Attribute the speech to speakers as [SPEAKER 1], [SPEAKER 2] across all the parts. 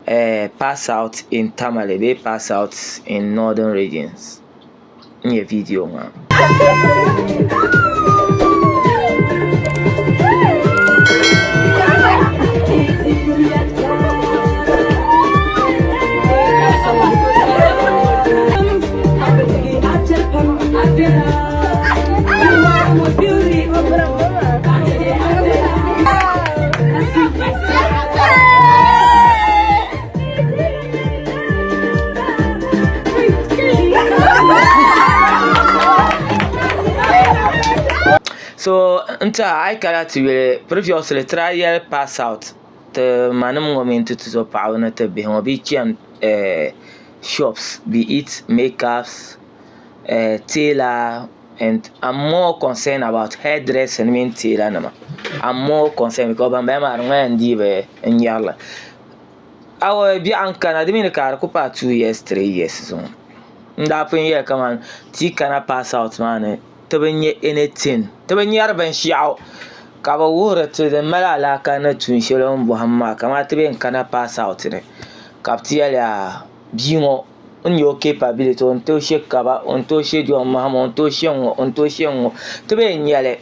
[SPEAKER 1] Pass out in Tamale bee pass out in Northern regions n-nyɛ video maa. So n tiɛha a yi kana ti yuli previously ti daa yɛli pass out ti ma nim ŋɔ mini ti tuzo paɣaba ni ti bihi ŋɔ bi chɛni shops be it makeups tailor and I'm more concerned about hair dressing mini tailor nima I'm more concerned because ban bala maa di ŋmanila n dii bi nyɛri li awɔi biɛɣu n kana di mii ni ka di ku paai 2 years 3 years zuŋɔ n daa pun yɛli kamani ti yi kana pass out maa ni ti bi nya anything ti bi nyari binshaɣu ka bi wuhiri ti din mali alaaka ni tuun shɛli o ni bɔhim maa kamani ti bee n kana pass out ni ka bi ti yɛli yaa bia ŋɔ n nyɛ o capability o ni tooi she kaba o ni tooi she John Mahama o ni tooi she n-ŋɔ o ni tooi she n-ŋɔ ti bee n-nyɛ li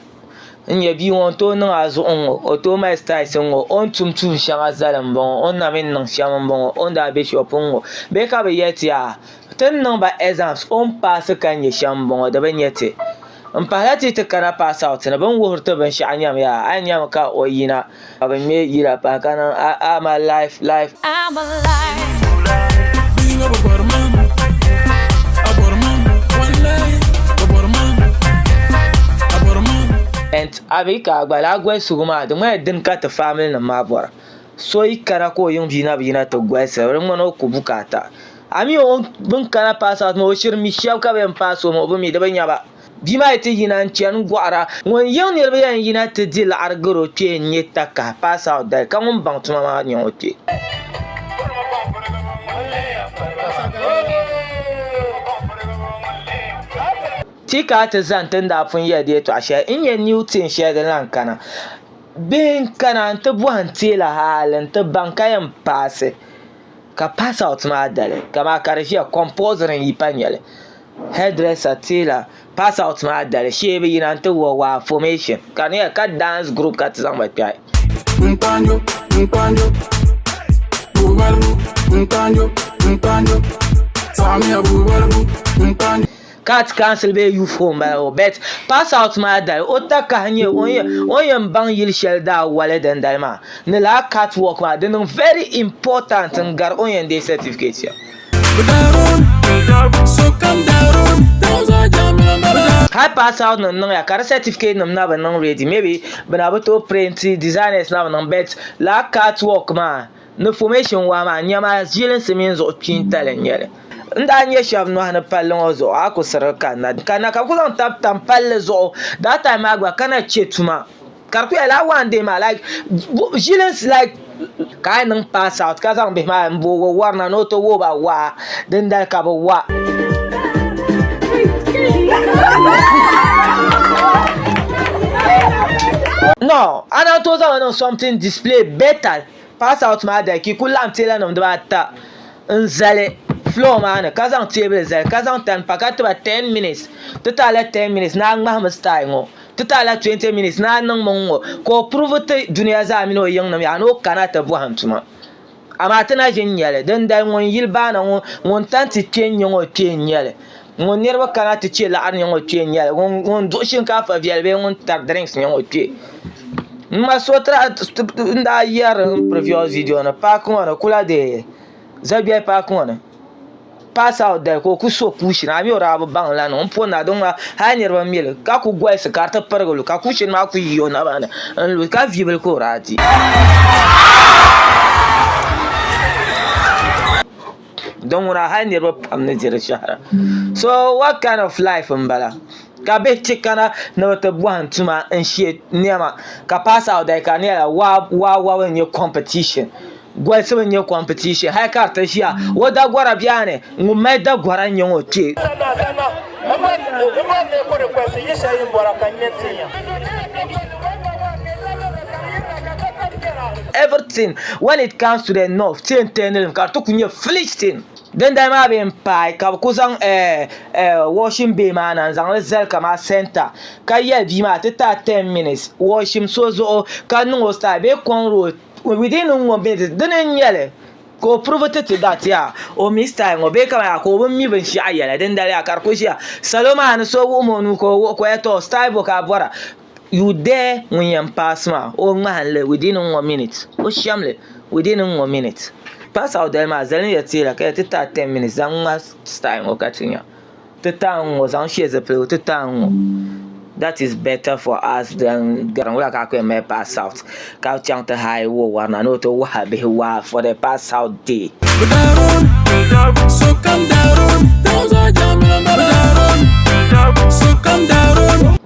[SPEAKER 1] n nyɛ bia ŋɔ o ni tooi niŋ a zuɣu n-ŋɔ o tooi mali styles n-ŋɔ o ni tum tuun shɛŋa zali m-bɔŋɔ o ni na mi niŋ shɛm m-bɔŋɔ o ni daa be shop n-ŋɔ bee ka bɛ yɛli ti yaa ti ni niŋ ba exams o ni paasi ka nyɛ shɛm m-bɔŋɔ di bi nyɛ ti m pahila ti yi ti kana pass out ni bɛ ni wuhiri ti binshɛɣu nyam yaa a yi nyami ka o yina ka bɛ ŋme yila pahi ka niŋ I'm alive life. And a bi ka a gba lala golisigu maa di ŋmanila dini ka ti family nim maa bɔra so yi kana ka o yiŋ bia na bi yina ti golisi di ŋmani o ku bukaata a mi bin kana pass out maa o shiri mi shɛba ka bi yɛn paasi o maa o bi mi di bi nya ba. Bia maa yi ti yina n-chani gɔɣira, ŋun yiŋ niriba yɛn yina ti di laɣiri gari o kpee n-nyɛ takahi pass out dali ka ŋun baŋ tuma maa nyɛ o kpee. Ti ka a ti zani ti ni daa pun yɛli di yɛtɔɣa shɛli n-nyɛ new thing shɛli din lahi kana. Bihi n-kana nti bɔhim teela hali nti baŋ ka yɛn paasi ka pass out maa dali kaman ka di ʒiya compulsory n-yi pa nyɛli. Hairdresser, tailor, pass out maa dali shee bi yina n-ti wa waa formation ka di nyɛla ka dance group ka ti zaŋ ba kpɛhi.
[SPEAKER 2] Nkpanjo, nkpanjo, bubalibu, nkpanjo, nkpanjo, saɣimiya bubalibu, nkpanjo.
[SPEAKER 1] Ka ti council bee youth home m-bala o but pass out maa dali o takahi nyɛ o ni yɛn baŋ yili shɛli daa wali dindali maa ni lala cat work maa di niŋ very important n-gari o ni yɛn deei certificate shɛm. Hali pass out nim niŋya ka di certificate nim na bi niŋ ready maybe bi na bi tooi print designers na bi niŋ but lala cat work maa ni formation waa maa niɛma ʒilinsi mini zuɣu kpiintali n nyɛli n daa nyɛ shab nohani palli ŋɔ zuɣu a ku sirigi kanna kanna ka bi ku zaŋ tabi tam palli zuɣu that time maa gba ka na chɛ tuma Ka di ku yɛli lala one day maa like ʒilinsi like ka a yi niŋ pass out ka zaŋ bihi maa n booi wari na ni o ti wuhi ba waa dindali ka bi wa. No a naan tooi zaŋ li niŋ something display better pass out maa dali ka yi ku laɣim teela nim dibaata n zali floor maa ni ka zaŋ teebuli zali ka zaŋ tani pa ka tiba ten minutes ti taala ten minutes ni a ŋmahimi style ŋɔ. Ti taala 20 minutes ni a niŋ mi ŋ-ŋɔ ka o puruvi ti dunia zaa mini o yiŋnim yaa ni o kana ti bɔhim tuma. Amaa ti na ʒi n-nya li. Dindali ŋun yili baana ŋɔ, ŋun tan ti kpe n-nyɛ ŋɔ kpe n-nyɛ li. Ŋun niriba kana ti che laɣiri nyɛ ŋɔ kpe n-nyɛ li. Ŋun duɣi shinkaafa viɛli bee ŋun tari drinks nyɛ ŋɔ kpe. M ma so n daa yɛri n previous video ni paaki ŋɔ ni kula dee Zagbɛli paaki ŋɔ ni. Pass out dali ka o ku so kuushin a mi o daa bi baŋ la niŋ n po na din ŋuna hali niriba mi li ka ku golisi ka di ti pirigi lu ka kuushin maa ku yi o naba ni n lu ka vibili ka o daa di. Din ŋuna hali niriba pam ni di di shɛhira so what kind of life n bala ka bihi ti kana ni bi ti bɔhim tuma n she nɛma ka pass out dali ka di nyɛla waa wabu n nyɛ competition. Golisibu n-nyɛ competition hali ka di ti ʒiya o dagɔra biɛni ŋun mali dagɔra n-nyɛ ŋɔ kpe. everything when it comes to the north ti yɛn turn li mi ka di ti ku nyɛ foolish thing. Dindali maa bee m-paai ka bɛ ku zaŋ washing bay maa na n-zaŋ li zali kamani center ka yɛli bia maa ti ti a 10 minutes washim so zuɣu ka niŋ o style bee cornrow within n-ŋɔ minutes dini n-nyɛ li ka o prove ti ti that yaa o mi style ŋɔ bee kamani yaa ka o bi mi binshɛɣu yɛla dindali yaa ka di ku ʒiya salo maa ni so wuhimi o nuu ka o wuhi ka o yɛli tɔ style bɔ ka a bɔra You dare ŋun yɛn paasi maa o ŋmahinli within n-ŋɔ minute o shɛmli within n-ŋɔ minute pass out dali maa zali ya teela ka ya ti taai 10 minutes zaŋ ŋmahi style ŋɔ ka ti nya ti taai n-ŋɔ zaŋ she zipiligu ti taai n-ŋɔ that is better for us than garin wula ka a ku yɛn mali pass out ka chaŋ ti hire wo warina ni o ti wahi bihi waa for the pass out day.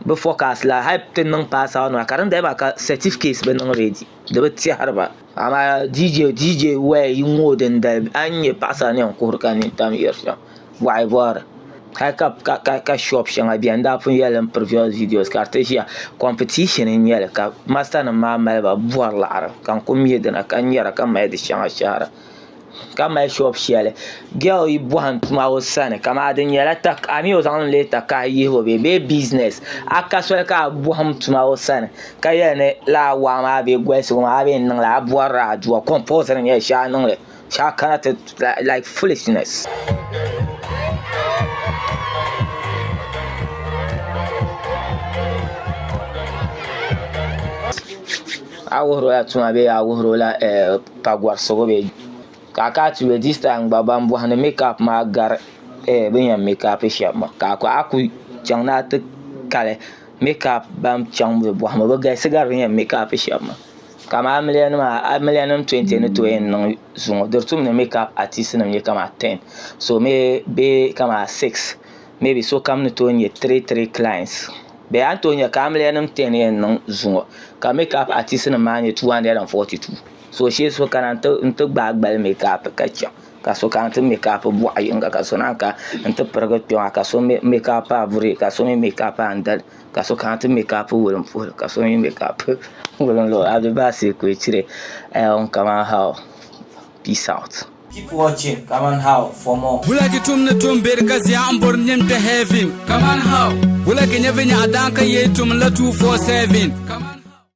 [SPEAKER 1] Bɛ focus la hali ti niŋ pass out nima ka din dali maa ka certificate bi niŋ ready di bi tɛhiri ba amaa DJ DJ waya yi ŋɔ dindali a ni nya paɣasara ni yɛn kuhiri ka nintam yiri shɛm. Waɣi bɔri hali ka shop shɛŋa biɛni n daa pun yɛli li n previous videos ka di ti ʒiya competition n nyɛli ka master nim maa maliba bɔri laɣari ka n ku mɛ dina ka nyɛra ka mali di shɛŋa shahara ka mali shop shɛli girl yi bɔhim tuma o sani kamani di nyɛla a mi o zaŋ li leei takahi yihibu bee business a ka soli ka a bɔhim tuma o sani ka yɛli ni laa waa maa bee golisigu maa a bee n niŋli a bɔrila aduwa compulsory n nyɛli shee a niŋli Shee kana ti like foolishness. A wuhiri o la tuma bee a wuhiri o la pagɔrisigu bee ka a kana ti yuli this time gba ban bɔhindi makeup maa gari bɛ ni yɛn makeup shɛba maa ka a ku chaŋ ni a ti kali makeup ban chaŋ bɛ bɔhimbu bɛ galisi gari bɛ ni yɛn makeup shɛba maa. Kamani amiliya nim 20 ni tooi yɛn niŋ zuŋɔ di tum ni makeup artist nim nyɛ kamani 10 so bee kamani 6 maybe sokam ni tooi nyɛ 3 3 clients bee a ni tooi nyɛ ka amiliya nim 10 yɛn niŋ zuŋɔ ka makeup artist nim maa nyɛ 242 so shee so kana n ti gbaai gbali makeup ka chɛŋ ka so kana ti makeup boɣu yinga ka so naan kana n ti pirigi kpɛŋɔ ka so makeup aburi ka so mii makeup andali ka so kana ti makeup wulimpuhili ka so mi makeup wulinluɣili Abdulbasir Kwechire on Kaman How peace out. Keep watching Kaman How for more.
[SPEAKER 2] Wula ki tum ni tum beri ka zia m bori nim kpe heaven Kaman how Wula ki nya vinyaɣa daan ka yee tum la 247 Kaman.